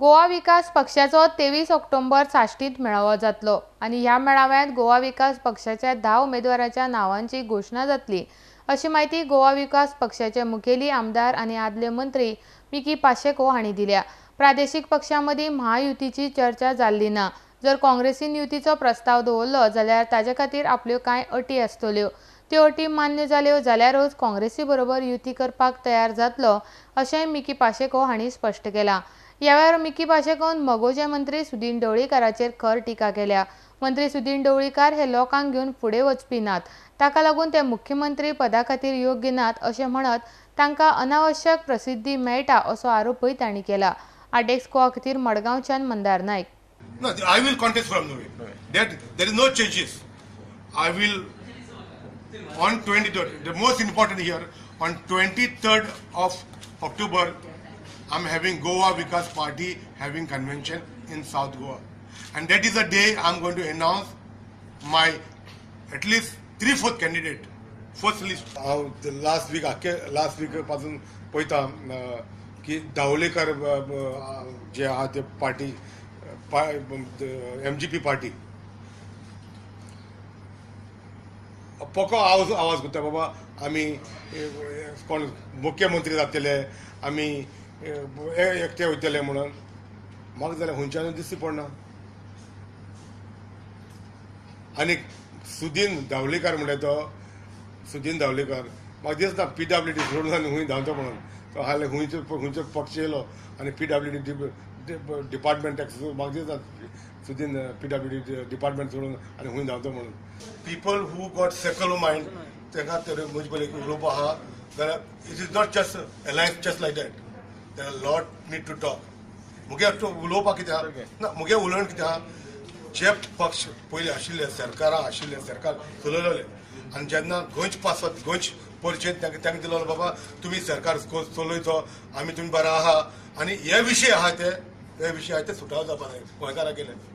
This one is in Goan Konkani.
गोवा विकास पक्षाचो 23 ऑक्टोबर साश्टींत मेळावो जातलो आनी ह्या मेळाव्यांत गोवा विकास पक्षाच्या 10 उमेदवारांच्या नावांची घोशणा जातली अशी म्हायती गोवा विकास पक्षाचे मुखेली आमदार आनी आदले मंत्री मिकी पाशेको हांणी दिल्या. प्रादेशीक पक्षां मदीं महायुतीची चर्चा जाल्ली ना. जर काँग्रेसीन युतीचो प्रस्ताव दवरलो जाल्यार ताजे खातीर आपल्यो कांय अटी आसतल्यो. त्यो अटी मान्य जाल्यो जाल्यारूच काँग्रेसी बरोबर युती करपाक तयार जातलो अशेंय मिकी पाशेको हांणी स्पश्ट केलां. ह्या वेळार मिकी पाशेकोन मगोचे मंत्री सुदीन ढवळीकाराचेर खर टिका केल्या. मंत्री सुदीन ढवळीकार हे लोकांक घेवन फुडें वचपी नात, ताका लागून ते मुख्यमंत्री पदा खातीर योग्य नात अशें म्हणत तांकां अनावश्यक प्रसिद्धी मेळटा असो आरोपय तांणी केला. आरटीएक्स गोवा खातीर मडगांवच्यान Mandar Naik. No, I will contest from Nuvem. That there is no changes. I will on 23rd. The most important here, on 23rd of October, I'm having Goa Vikas Party having convention in South Goa, and that is the day I'm going to announce my at least 3/4 candidate, first list. हांव लास्ट वीक आख्खे लास्ट वीक पासून पळयता की दावलेकर जे आहा ते पार्टी एमजीपी पार्टी पोको आवाज आवाज करता, बाबा आमी कोण मुख्यमंत्री जातले, आमी एकटे वयतले म्हणून. म्हाका जाल्यार खंयच्यानूय दिश्टी पडना. आनी सुदीन धावलीकर म्हणटा तो सुदीन धावलीकर म्हाका दिसना पीडब्ल्यूडी सोडून आनी खंय धांवता म्हणून. तो हाले खंयचो खंयचो पक्ष येयलो आनी पीडब्ल्यूडी डिपार्टमेंट म्हाका दिसना सुदीन पीडब्ल्यूडी डिपार्टमेंट सोडून आनी खंय धांवता म्हणून. People who got secular mind तांकां तर म्हजे पयलीं उलोवपा आहा जाल्यार it is not just alliance just like that. There are lot need to talk. मुगे उलोवपाक कितें आहा ना, मुगे उलोवण कितें आहा, जे पक्ष पयलीं आशिल्ले सरकारां आशिल्ले सरकार चलयलेले आनी जेन्ना गोंयचे पासत गोंयचे परिचय तांकां दिलो बाबा तुमी सरकार चलयचो, आमी तुमी बरो आहा आनी हे विशय आहा ते हे विशय आहा ते सुटाव जावपा जाय गोंयकारां केले.